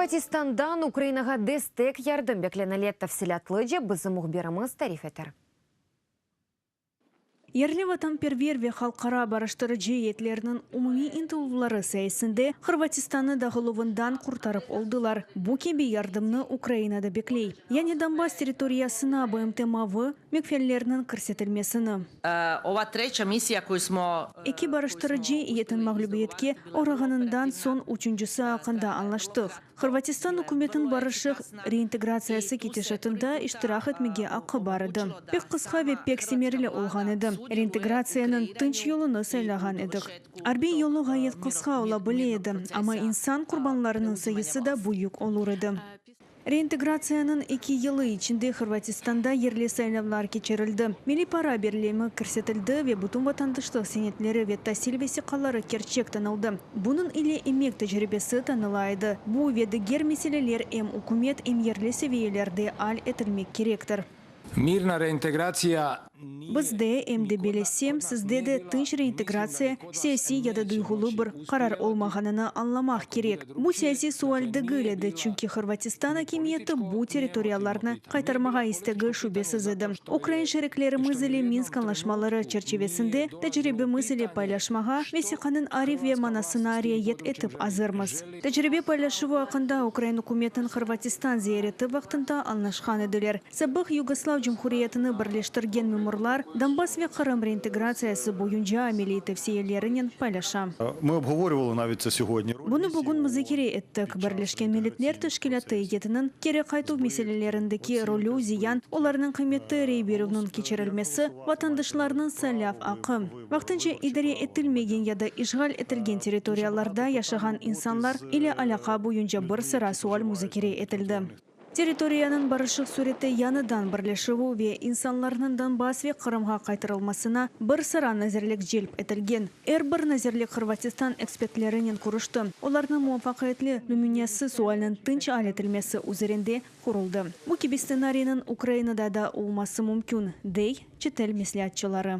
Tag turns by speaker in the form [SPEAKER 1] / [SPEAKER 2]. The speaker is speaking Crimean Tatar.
[SPEAKER 1] Hırvatistandan Ukrainağa destek yardım beklenile, tafsilâtlıca bizim mühbirimiz tarif eter.
[SPEAKER 2] Yerli vatanperver ve halqara barıştırıcı eyetlerniñ umumiy ıntıluvları sayesinde Hırvatistannı dağıluvından qurtarıp oldılar. Bu kibi yardımnı Ukraina da bekley. Yani Donbass territoriyasına BMT mavı mekfellerniñ kirsetilmesini.
[SPEAKER 3] Ova treća misija koju smo.
[SPEAKER 2] Eki barıştırıcı eyyetniñ mağlübiyetke oğrağanından soñ üçüncisi aqqında añlaştıq. Hırvatistan ükümetiniñ barışıq reintegratsiyası ketişatında iştirak etmege aqqı bar edi. Pek qısqa ve pek semereli olğan edi. Reintegratsiyanıñ tınç yolunı saylağan edik. Arbiy yolu ğayet qısqa ola bile edi, amma insan qurbanlarınıñ sayısı da büyük olur edi. Reintegratsiyanıñ eki yılı içinde Hırvatistanda yerli saylavlar keçirildi, milliy para birlemi kirsetildi ve bütün vatandaşlıq senetleri ve tasil vesiqaları kerçek tanıldı. Bunıñ ile emek tecribesi tanıla edi. Bu ve diger meseleler em ükümet, em yerli seviyelerde al etilmek kerektir.
[SPEAKER 4] Mirna reintegratsiya
[SPEAKER 2] Bizde, em de belesem, sizde de tınç reintegratsiya siyasiy ya da duyğulı bir qarar olmağanını añlamaq kerek. Bu siyasiy sual degil edi, çünki Hırvatistan akimiyeti bu territoriyalarnı qaytarmağa istegi şübesiz edi. Ukrain şeriklerimiz ile Minsk añlaşmaları çerçivesinde tecribemiz ile paylaşmağa, vesiqanıñ arif ve manasına riayet etip azırmız. Tecribe paylaşuvı aqqında ukrain ükümetiniñ Hırvatistan ziyareti vaqtında añlaşqan ediler. Sabıq Yugoslav Cumhuriyetini birleştirgen memurlar Donbass ve Qırım reintegratsiyası boyunca ameliy tevsiyelerinen paylaşa.
[SPEAKER 5] Mı obgovorüvali navit tse syogodni.
[SPEAKER 2] Bunı bugün muzakere ettik. Birleşken Milletler Teşkilâtı eyyetiniñ keri qaytuv meselelerindeki rolü, ziyan, olarnıñ qıymeti, rey berüvniñ keçirilmesi, vatandaşlarnıñ saylav aqqı. Vaqtınca idare etilmegen ya da işğal etilgen territoriyalarda yaşağan insanlar ile alâqa boyunca bir sıra sual muzakere etildi. Territoriyanıñ barışıq sürette yañıdan birleşüvi ve insanlarnıñ Donbass ve Qırımğa qaytarılmasına bir sıra nazirlik celp etilgen. Er bir nazirlik Hırvatistan ekspertlerinen körüşti, olarnıñ muvafaqiyetli nümünesi sualniñ tınç al etilmesi üzerinde quruldı. Bu kibi stsenariyniñ Ukrainada da olması mümkün, dey çetel mesleatçıları.